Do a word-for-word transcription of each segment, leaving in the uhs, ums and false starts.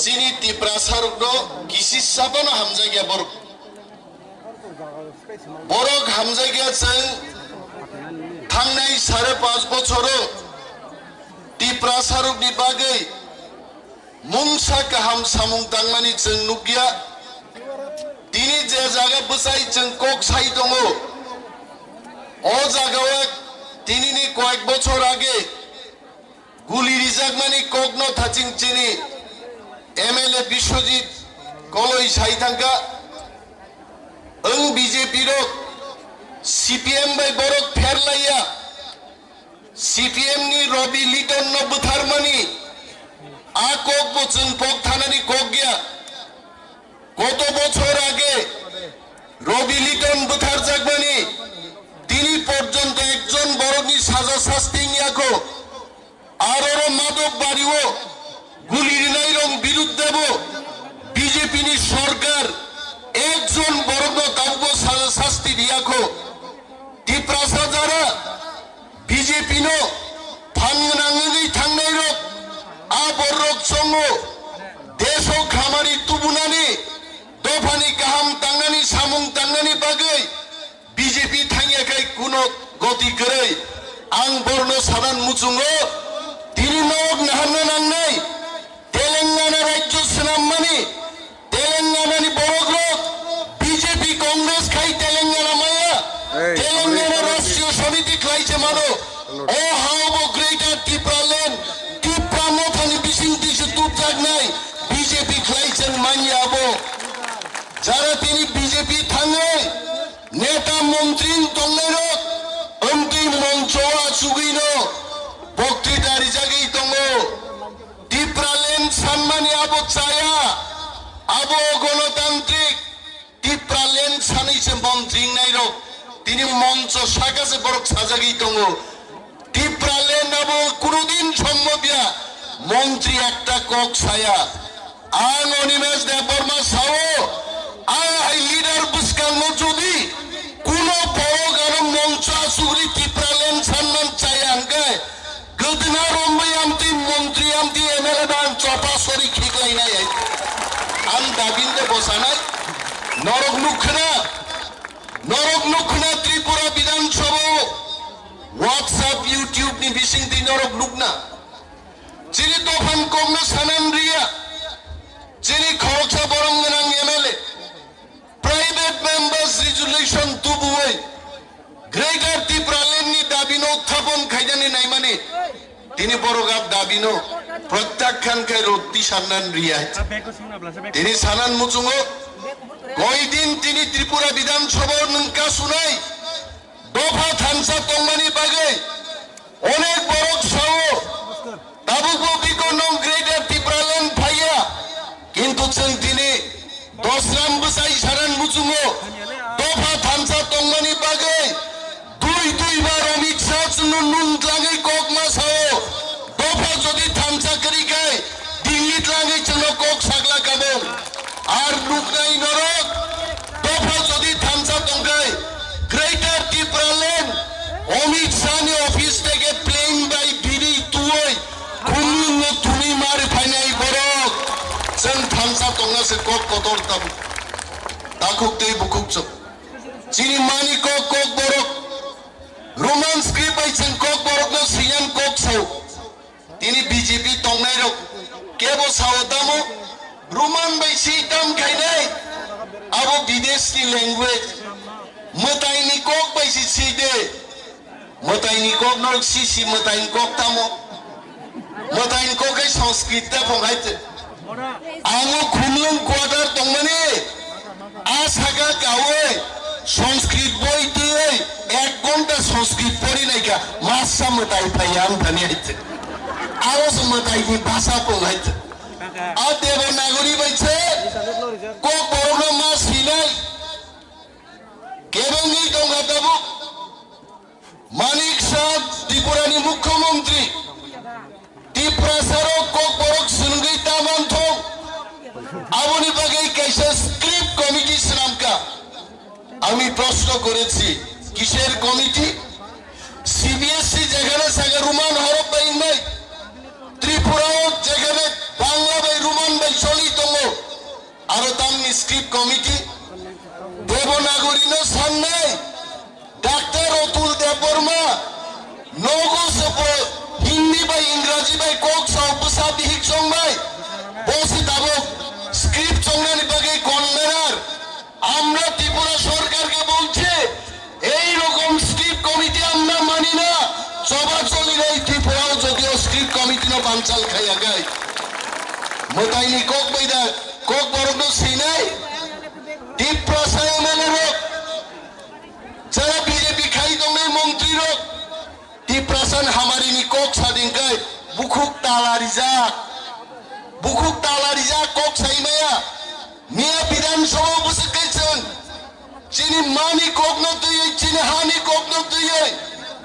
Chini Tiprasarokno kisisa bono hamjakya borok. Borok hamjakya chwng thangnai sare panch bochoro Tiprasarokni bagwi mungsa kaham samung tangmani chwng nukya. Tini je jaga bwsai chwng kok sai tongo, o jagao tinini koyek bochor age guli rijakmani kokno thaching chini M L A Biswajit Koloi sai thangkha, "Wng B J P rok C P M bai borok pherlaiya, C P M ni Robi Liton no bwtharmani a kok bo chwng pok thanani kok ya. Koto bochor age Robi Liton bwtharjakmani tini porjonto ekjon borokni saja sasti wngya kho." Aroro Madok Bario guli rinairok biruddhebo B J P ni sorkar ekjon borokno tabukbo saja sasti riyakho. Tiprasa jara B J P no phan gwnang wngwi thangnairok a bororok chongo. Desh o khamari tubunani, dophani kaham tangnani, samung tangnani bagwi B J P thangya khai kuno goti kwrwi. Ang borno sanan muchungo, tini nok naharna nangnai. Telangana rajyo swnammani, Telangana ni borok rok B J P Congress khai Telangana maya, Hey, Telangana Congress, Rashtriya Samiti khlai se mano. O hao bo Greater Tipraland, Tipra mothani bising twi se tubjaknai B J P khlai chwng manya abo. Jara tini B J P thangwi neta montri wng tongnairok wngtwi moncho o achugwino boktrita rijagwi tongo. Tipraland sanmani abo chaya, abo gonotantrik. Tipraland sanwi se montri wngnairok tini moncho saka se borok sajagwi tongo. Tipraland abo kunudin sombobya montri ekta kok saya. Ang Animesh Debbarma sao, ang hai leader bwskango jodi kuno borok ano moncho asugri Tipraland sanman chaya hwnkhe, gwdwna romwi amtwi montri amtwi M L A dan chopa sori khiklainai hai. Ang dabin de bosanai. Norok nukhna, norok nukhna Tripura Bidhan Sabha o WhatsApp, YouTube ni bising twi norok nukna. Chini dophan kokno sanan riya. Chini khoroksa borom gwnang M L A. Private members resolution tubuwi Greater Tipraland ni dabino uthapon khainani naimani tini borok a dabino protyakhan khai roti sannan riyai. Tini sanan muchungo koi din tini Tripura Bidhan Sabha nwng kasunai dopha thansa tongmani bagwi onek borok sao. Tabukbo biko nwng Greater Tipraland phaiya, kintu chwng tini dosram bwsai saran muchungo dopha thansa tongmani bagwi dui dui bar Amit Shah chwngno nung tlangwi kok ma sao. Dopha jodi thansa kwrwi khai Delhi tlangwi chwngno kok sakla kamung. Ar nuknai norok, dopha jodi thansa tongkhai, Greater Tipraland, Amit Shah ni office theke plane bai bini tuwi, khumlwng no thumi mari phainai borok. Chwng thansa tongna se kok kotor tabuk. Takhuk tei bukhuk chwng. Chini mani kok kok borok. Roman script bai chwng kok borok no siyan kok sao. Tini B J P tongnai rok kebo sao tamo, Roman bai si tam khainai, abo bidesh ni language, mwtai ni kok bai si si de, mwtai ni kok norok si si mwtai ni kok tamo, mwtai ni kok hai Sanskrit ta phong hai te. Ang o khumlwng quarter tongmani, a saka kawi Sanskrit boi twi ek ghonta Sanskrit pori naikha, masa mwtai phai ang thani hai te. Aro se mwtai ni bhasha pung hai te. A Devanagari bai se kok borok no ma sinai. Kebengwi tongkha tabuk. Manik Saha, Tripura ni Mukhyamantri, Tiprasa rok kok borok swrwngwi ta manthok, aboni bagwi kaisa script committee swnamkha. Ami proshno korechi, kisher committee? C B S E jekhane saka Roman horof bai wngnai, Tripura o jekhane Bangla bai Roman bai choli, Aro tamni script committee Devanagari no sannai Doctor Atul Debbarma nogo sopo Hindi bai Ingraji bai kok sao bwsa bihik chong bai bosi tabuk script chongnani bagwi convener. আমরা ত্রিপুরা সরকারকে বলছি, এই রকম script committee আমরা মানি না। চবা চলি নাই ত্রিপুরাও যদিও script committee no banchal khaiyakhai. Mwtaini kok bai da, kok borok no sinai. Tiprasa M L A rok, jara B J P khai tongnai montri rok, Tiprasa ni hamari ni kok sading kai, bukhuk tala rijak, bukhuk tala rijak kok sai maya. Miya Bidhan Sabha bwswk kaisang, chini mani kokno twiwi, chini hani kokno twiwi,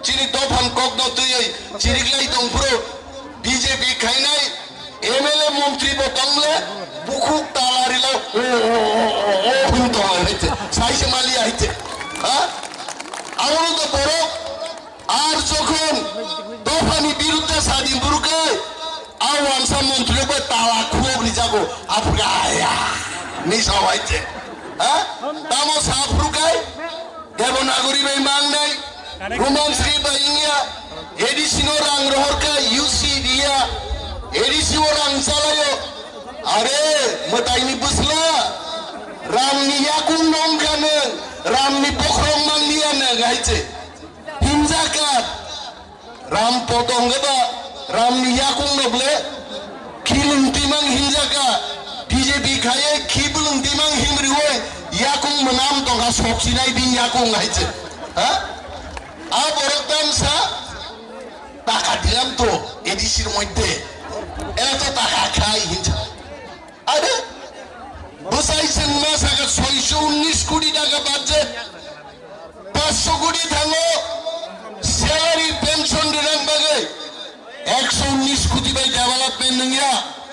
chini dophani kokno twiwi chiriklai tong phuru B J P khainai M L A montri bo tongle bukhuk tala rila o o o o o hwn tonglai haite, saise mali haite, ha? Abono to borok Ar jokhon dophani birudde sadi burukai, a wansa montri bai tala khulok rijago, aphuru aya, ni sawaite. Ha? Tamo sa phuru kai? Devanagari bai mangnai, Roman script bai wngya, A D C no rang rohor kai, U C diya, A D C o rang chalayo. Are, mwtaini bwsla, ramni yakung nongkha nwng, ramni bokhorok manliya nwng, hai se. Himjaka, Ram poto hwnkhe ba Ramni yakung no ble khilung timang himjaka, B J P khaiye khibulung timang himriwi yakung mwnam tongkha soksinai bini yakung hai se. Ha? A borok tamsa taka dilam to A D C r moddhe. Era to taka khai hinsa. Are, bwsai chwng ma saka soiso unnis koti taka budget, paanch koti thango salary pension rinang bagwi, ekso unnis koti bai development nungya.